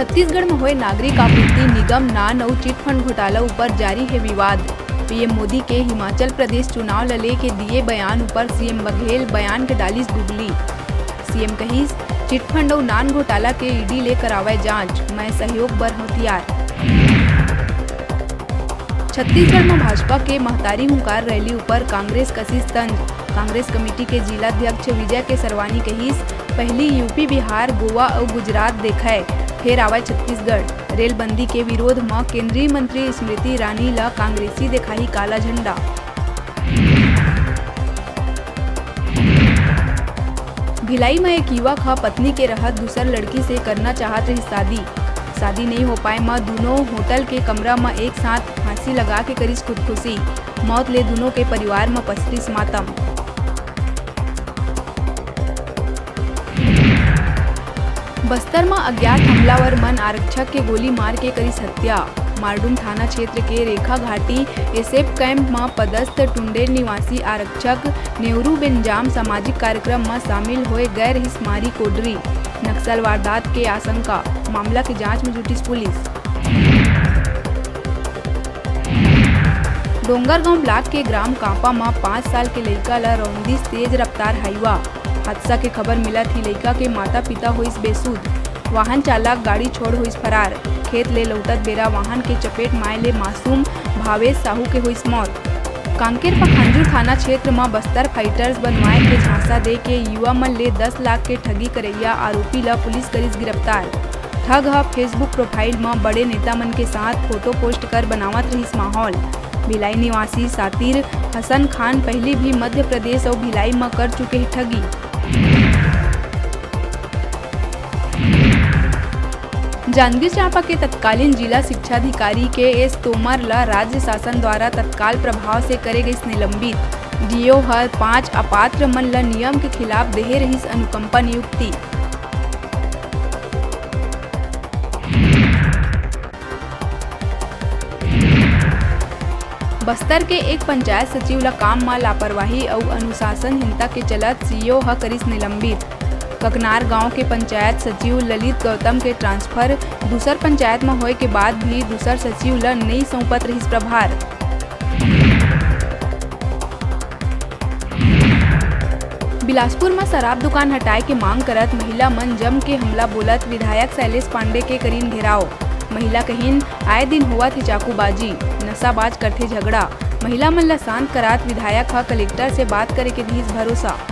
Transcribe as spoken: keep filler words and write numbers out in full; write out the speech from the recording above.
छत्तीसगढ़ म होए नागरिक आपूर्ति निगम नान अउ चिटफंड घोटाला ऊपर जारी हे विवाद। पीएम मोदी के हिमाचल प्रदेश चुनाव ल लेके दिए बयान ऊपर सीएम बघेल बयान के डालिस गुगली। सीएम कहिस, चिटफंड अउ नान घोटाला के ईडी ले करावय जांच, मैं सहयोग बर हंव तियार। छत्तीसगढ़ म भाजपा के महतारी हुंकार रैली ऊपर कांग्रेस कसिस तंज। कांग्रेस कमेटी के जिला अध्यक्ष विजय के सरवानी कहिस, पहिली यूपी, बिहार, गोवा अउ गुजरात देखय, फेर आवय छत्तीसगढ़। रेलबंदी के विरोध म केंद्रीय मंत्री स्मृति ईरानी ल कांग्रेसी देखाही काला झंडा। भिलाई म एक युवक ह पत्नी के रहत दूसर लड़की से करना चाहत रहिस शादी। शादी नइ हो पाए म दूनों होटल के कमरा म एक साथ फांसी लगा के करिस खुदकुशी। मौत ले दूनों के परिवार म पसरिस मातम। बस्तर म अज्ञात हमलावर मन आरक्षक के गोली मार के करिस हत्या। मारडूम थाना क्षेत्र के रेखा घाटी एसएफ कैंप म पदस्थ टुंडेल निवासी आरक्षक नेहरू बेंजाम सामाजिक कार्यक्रम म शामिल होए गए रहिस मारी कोडरी। नक्सल वारदात के आशंका, मामला के जांच म जुटिस पुलिस। डोंगरगांव ब्लॉक के ग्राम कांपा म पाँच साल के लइका ल रौंदिस तेज रफ्तार हाईवा। हादसा के खबर मिलत ही लइका के माता-पिता होइस बेसुध। वाहन चालक गाड़ी छोड़ होइस फरार। खेत ले लौटत बेरा वाहन के चपेट म आए ले मासूम भावेश साहू के होइस मौत। कांकेर पखांजूर थाना क्षेत्र म बस्तर फाइटर्स बनवाए के झांसा दे के युवा मन ले दस लाख के ठगी करइया आरोपी ल पुलिस करिस गिरफ्तार। ठग ह Facebook प्रोफाइल म बड़े नेता मन के साथ फोटो पोस्ट कर बनावत रहिस माहौल। भिलाई निवासी सातिर हसन खान पहिली भी मध्य प्रदेश अउ भिलाई म कर चुके हे ठगी। जांजगीर चांपा के तत्कालीन जिला शिक्षा अधिकारी के एस तोमर ल राज्य शासन द्वारा तत्काल प्रभाव से करे गइस निलंबित। डीओ ह पांच अपात्र मन ल नियम के खिलाफ देहे रहिस अनुकंपा नियुक्ति। बस्तर के एक पंचायत सचिव ल काम म लापरवाही अउ अनुशासनहीनता के चलत सीईओ ह करिस निलंबित। ककनार गांव के पंचायत सचिव ललित गौतम के ट्रांसफर दूसर पंचायत म होए के बाद भी दूसर सचिव ल नइ सौंपत रहिस प्रभार। बिलासपुर म शराब दुकान हटाए के मांग करत महिला मन जम के हमला बोलत विधायक शैलेश पांडे के करिन घेराव। महिला कहिन, आए दिन होवत हे चाकूबाजी, नशाबाज करथे झगड़ा। महिला मन ल शांत करात विधायक ह कलेक्टर से बात करे के दिस भरोसा।